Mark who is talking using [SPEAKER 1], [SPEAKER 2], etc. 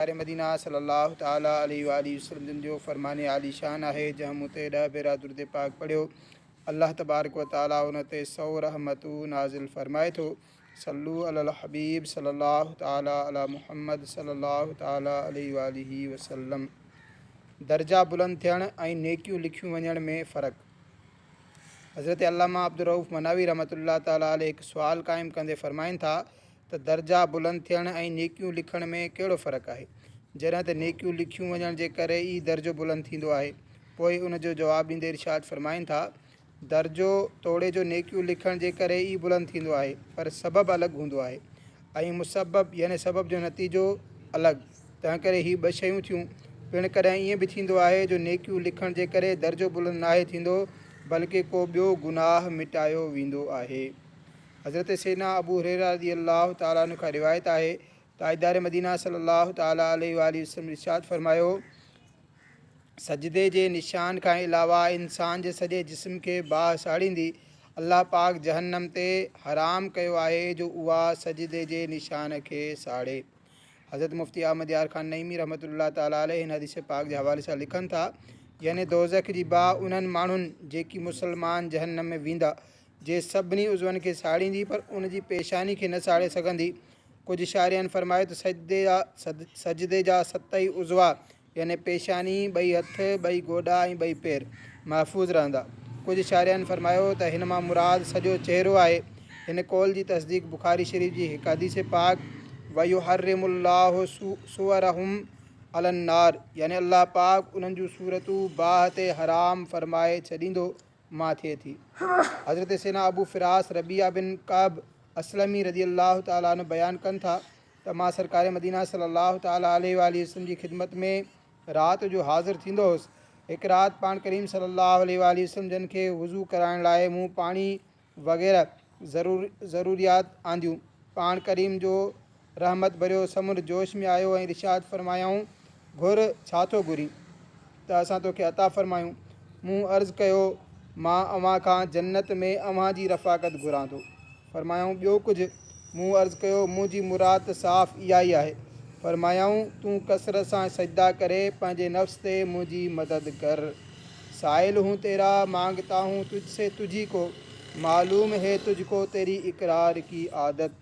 [SPEAKER 1] سرڪار مدينه صلّي الله تعالٰي عليه واٰله وسلّم جن جو فرمان عالي شان آهي، جنهن مون تي ڏهه ڀيرا درود پاڪ پڙهيو، الله تبارڪ و تعالٰي ان تي سئو رحمتون نازل فرمائي ٿو. صلّو علي الحبيب صلّي الله تعالٰي علي محمّد صلّي الله تعالٰي عليه واٰله وسلّم. درجا بلند ٿيڻ ۽ نيڪيون لکيون وڃڻ ۾ فرق. حضرت علامه عبدالرؤف مناوي رحمة الله تعالٰي عليه هڪ سوال قائم ڪندي فرمائن ٿا ته درجا بلند ٿيڻ ۽ نيڪيون لکڻ ۾ ڪهڙو فرق آهي؟ جڏهن ته نيڪيون لکيون وڃڻ جي ڪري ئي درجو بلند ٿيندو آهي. پوء ان جو جواب ڏيندي ارشاد فرمائن ٿا، درجو توڙي جو نيڪيون لکڻ جي ڪري ئي بلند ٿيندو آهي پر سبب الڳ هوندو آهي ۽ مسبب يعني سبب جو نتيجو الڳ، تنهنڪري هي ٻه شيون ٿيون. پڻ ڪڏهن ائين به ٿيندو آهي جو نيڪيون لکڻ جي ڪري درجو بلند ناهي ٿيندو بلڪه ڪو ٻيو گناهه مٽايو ويندو آهي. حضرت سيدنا ابو هريره رضي الله تعالٰي عنه کان روايت آهي تاجدار مدينه صلي الله تعالٰي عليه واٰله وسلم ارشاد فرمايو، سجدي جي نشان کان علاوه انسان جي سڄي جسم کي باهه ساڙيندي، الله پاڪ جهنم تي حرام ڪيو آهي جو اها سجدي جي نشان کي ساڙي. حضرت مفتي احمد يار خان نعيمي رحمة الله تعالٰي عليه هن حديث پاڪ جي حوالي سان لکن ٿا، يعني دوزخ جي باهه انهن ماڻهن جيڪي مسلمان جهنم ۾ ويندا جي سڀني عضون کي ساڙيندي پر ان جي پيشاني کي نه ساڙي سگهندي. ڪجهه شارحن فرمايو ته سجدي جا سجدي جا ست ئي عضوا يعني پيشاني، ٻئي هٿ، ٻئي گوڏا ۽ ٻئي پير محفوظ رهندا. ڪجهه شارحن فرمايو ته هن مان مراد سڄو چهرو آهي. هن قول جي تصديق بخاري شريف جي هڪ حديث پاڪ ويحرم الله صورهم علي النار يعني الله پاڪ انهن جون صورتون باهه تي حرام فرمائي ڇڏيندو مان ٿئي ٿي. حضرت سيدنا ابو فراس ربيعه بن ڪعب اسلمي رضي الله تعالٰي عنه بيان ڪن ٿا ته مان سرڪار مدينه صلي الله تعالٰي عليه واٰله وسلم جي خدمت ۾ رات جو حاضر ٿيندو هوس. هڪ رات پاڻ ڪريم صلي الله عليه واٰله وسلم جن کي وضو ڪرائڻ لاء مون پاڻي وغيره ضروريات آنديون. پاڻ ڪريم جو رحمت ڀريو سمنڊ جوش ۾ آيو ۽ ارشاد فرمايائون، گهر، ڇا ٿو گهرين؟ ته اسان توکي عطا فرمايون. مون عرض ڪيو، مان اوهان کان جنت ۾ اوهان جي رفاقت گهران ٿو. فرمايائون، ٻيو ڪجهه؟ مون عرض ڪيو، منهنجي مراد ته صاف اها ئي آهي. فرمايائون، تون ڪثرت سان سجدا ڪري پنهنجي نفس تي منهنجي مدد ڪر. سائل هون تيرا مانگتا هون تجھ سي تجھي ڪو، معلوم هي تجھ ڪو تيري اقرار ڪي عادت.